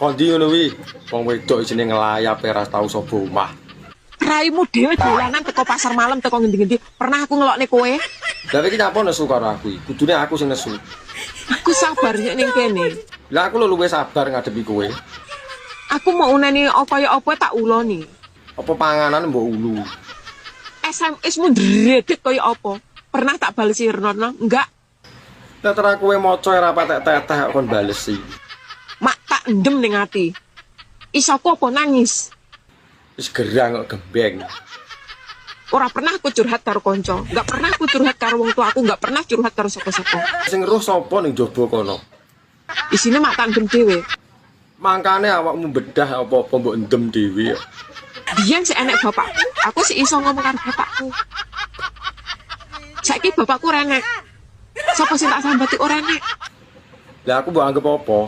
Kondi ngono wi. Wong wedok isine ngelayap ora tau sapa omah. Raimu dhewe dolanan teko pasar malam, teko ngendi-ngendi. Pernah aku ngelokne kowe? Lah, iki nyapa nesu karo aku iki? Kudune aku sing nesu. Aku sabar nek ning kene. Lah, aku lho luwih sabar ngadepi kowe. Aku mau uneni kaya apa tak uloni. Apa panganan mbok ulu? SMS mu ndredeg kaya apa? Pernah tak balesi, Rono? Enggak. Lah, terus kowe maca ora patek teteh kok kon balesi. Mak tak endem ning ati. Isoku apa nangis? Wis gerang kok gembeng. Ora pernah aku curhat karo konco, enggak pernah aku curhat karo wong tua aku, enggak pernah curhat karo sapa-sapa. Sing roh sapa ning jaba kono? Isine mak tak endem dhewe. Mangkane awakmu bedah apa-apa mbok endem dhewe. Biyen sik enek bapakku, aku sik iso ngomong karo bapakku. Saiki bapakku ora enek. Sapa sing tak sambati ora enek. Lah, aku mbok anggap apa?